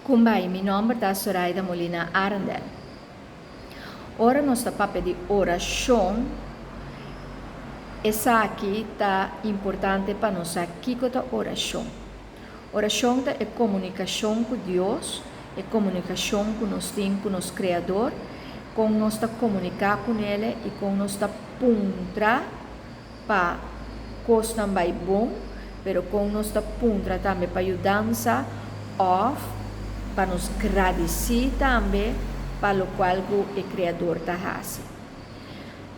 Kumbai, mi nòmber ta Soraida Molina Arendel. Ora nos ta papia di orashon, esaki ta importante pa nos sa kiko ta orashon. Orashon ta e komunikashon ku Dios, e komunikashon ku nos tin ku nos Kreador, kon nos ta komuniká kunele i kon nos ta puntra pa kosnan bai bon, pero kon nos ta puntra tambe pa yudansa òf pa nos gradisí tambe pa lokual ku e Kreador ta hasi.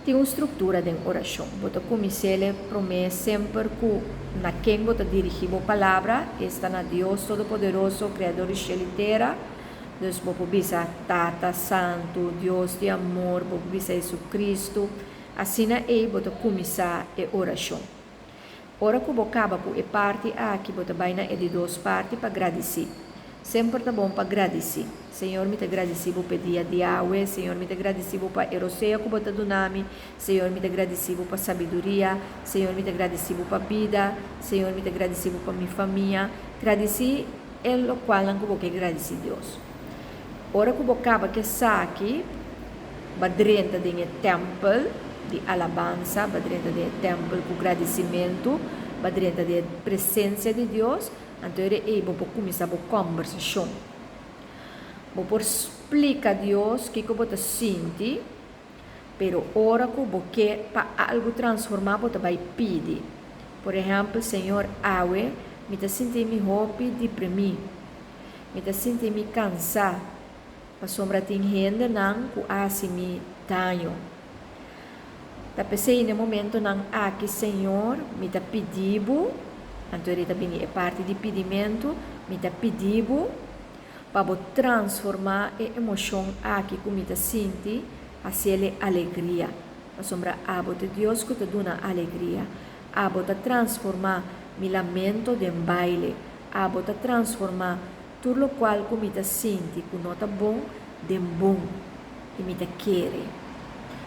Tin un struktura den orashon. Bo ta kumins'é promé semper ku na ken bo ta dirigí bo palabra, esta na Dios Todopoderoso, Kreador di shelu i tera. Dus bo por bisa Tata Santu, Dios di amor, bo por bisa Jesucristo. Asina ei bo ta kuminsá e orashon. Ora ku bo kaba ku e parti aki bo ta bai na e di dos parti pa gradisí. Semper ta bon pa gradisí. Señor mi ta gradisí bo p'e dia di awe, Señor mi ta gradisí bo pa e rosea ku bo ta duna mi, Señor mi ta gradisí bo pa sabiduria, Señor mi ta gradisí bo pa bida, Señor mi ta gradisí bo pa mi famia. Gradisí e lokualnan ku bo ke gradisí Dios. Ora ku bo kaba ku esaki, Ba drenta den e tèmpel di alabansa, ba drenta den e tèmpel ku gradisimentu, ba drenta den e presensia di Dios, anto ora ei bo por kuminsá bo kòmbersashon. Bo por splika Dios kiko bo ta sinti, pero ora ku bo ke pa algu transformá bo ta bai pidi. Por ehèmpel, Señor, awe mi ta sinti mi hopi deprimí, mi ta sinti mi kansá. Pasobra tin hendenan ku a hasi mi daño. Ta p'esei n'e momentonan aki, Señor, mi ta pidi Bo, anto eri ta bini e parti di pidimentu, mi ta pidi Bo pa Bo transformá e emoshon aki ku mi ta sinti, hasiel e alegria. Pasobra Abo ta Dios ku ta duna alegria. Abo ta transformá mi lamento den baile. Abo ta transformá Tur lokual ku mi ta sinti ku no ta bon, den bon, i mi ta kere.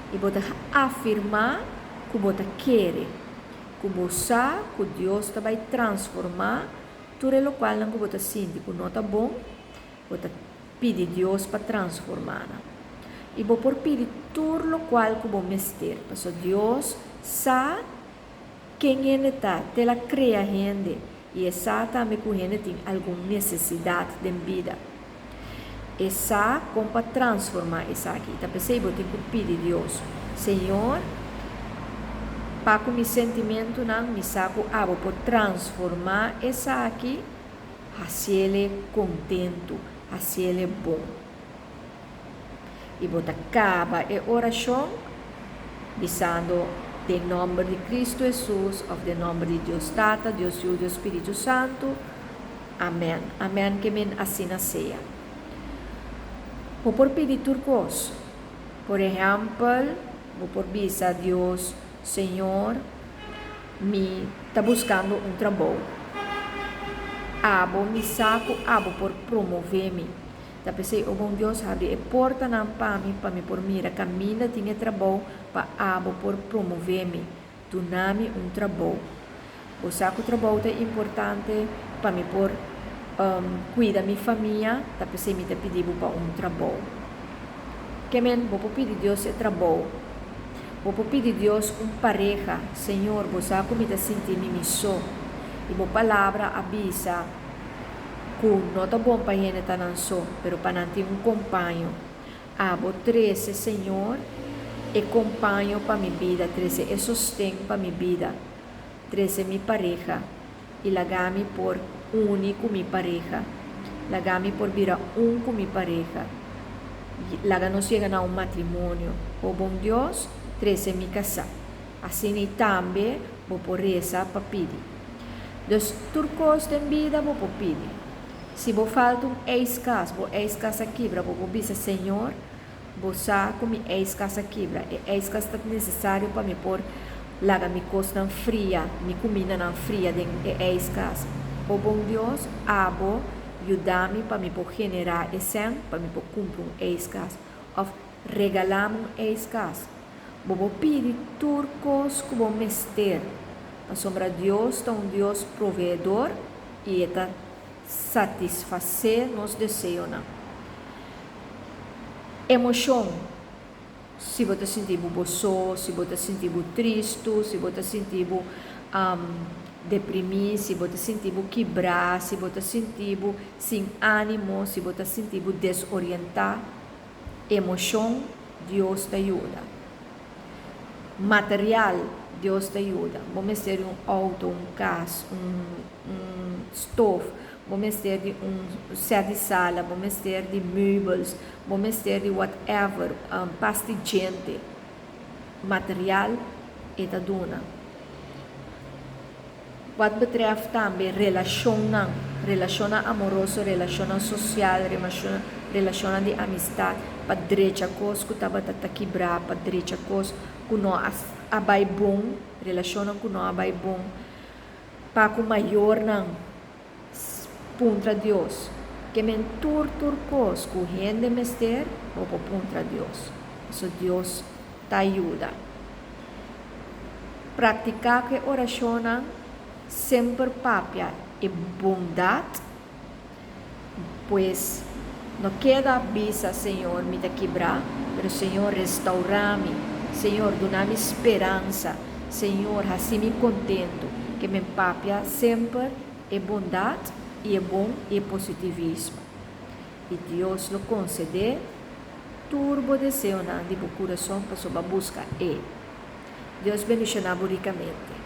I bo ta afirmá ku bo ta kere, ku bo sa ku Dios ta bai transformá tur e lokualnan ku bo ta sinti ku no ta bon, bo ta pidi Dios pa transformá nan. I bo por pidi tur lokual ku bo mester, pasobra Dios sa Ken hende ta? Te la krea hende i e sa tambe ku hende tin algun nesesidat den bida. E sa kon pa transformá esaki i ta p'esei bo tin ku pidi Dios, Señor, pa ku mi sentimentunan mi sa ku abo por transformá esaki, hasiele kontentu, hasiele bon. I bo ta kaba e orashon bisando, Den nòmber di Kristu Hesus òf den nòmber di Dios Tata, Dios Yu, Dios Spiritu Santu. Amèn. Amèn ke men asina sea. Bo por pidi tur kos. Por ehèmpel, bo por bisa Dios, Señor, mi ta buskando un trabou. Abo, mi sa ku abo por promové mi. Ta p'esei, o bon Dios, habri e portanan pa mi, pa mi por mira kaminda tin e trabou pa abo por promové mi. Duna mi un trabou. Bo sa ku trabou ta importante pa mi por kuida mi famia, ta p'esei mi ta pidi bo pa un trabou. Ke men, bo por pidi Dios e trabou. Bo por pidi Dios un pareha. Señor, bo sa ku mi ta sinti mi mi so. I bo Palabra a bisa. Ku no ta bon pa hende ta nan so, pero pa nan tin un kompaño. Abo trese, Señor, e kompaño pa mi bida, trese e sosten pa mi bida. Trese mi pareha, i laga mi por uni ku mi pareha. Laga mi por bira un ku mi pareha. Laga nos yega na un matrimonio. O bon Dios, trese mi kasá. Asina i tambe bo por resa pa pidi. Dus tur kos den bida bo por pidi. Si bo falta un ijskas, bo ijskas a kibra, bo por bisa, Señor, bo sa ku mi ijskas a kibra. E ijskas ta nesesario pa mi por laga mi kosnan fria, mi kumindanan fria den e ijskas. O bon Dios, abo yuda mi pa mi por generá e sèn pa mi por kumpra un ijskas. Òf regalá mi un ijskas. Bo por pidi tur kos ku bo mester, pasobra Dios ta un Dios proveedor i e ta. satisfasé nos deseonan. Emoshon, Si bo ta sinti bo bo so, si bo ta sinti bo tristu, si bo ta sinti bo deprimí, si bo ta sinti bo kibrá, si bo ta sinti bo sin ánimo, si bo ta sinti bo desorientá, emoshon, Dios ta yuda. Material, Dios ta yuda. Bo mester di un outo, un kas, un un stof, bo mester di un set di sala, bo mester di meubels, bo mester di whatever, pasta di djente, material e ta duna. Wat betreft tambe relashonnan, relashonnan amoroso, relashonnan sosial, relashonnan di amistat, pa drecha kos ku tabata ta kibrá, pa drecha kos ku no a bai bon, relashonnan ku no a bai bon, pa ku mayornan puntra Dios. Ke men tur tur kos ku hende mester, bo por puntra Dios. Pasobra Dios ta yuda. Praktiká ku e orashonnan, semper papia e bondat, pues no keda bisa Señor mi ta kibrá, pero Señor restaurá mi, Señor duna mi speransa, Señor hasi mi kontentu, ke men papia semper e bondat i e bon i e positivismo. I Dios lo konsedé tur bo deseonan di bo kurason pasobra bo a buska E. Dios bendishoná bo rikamente.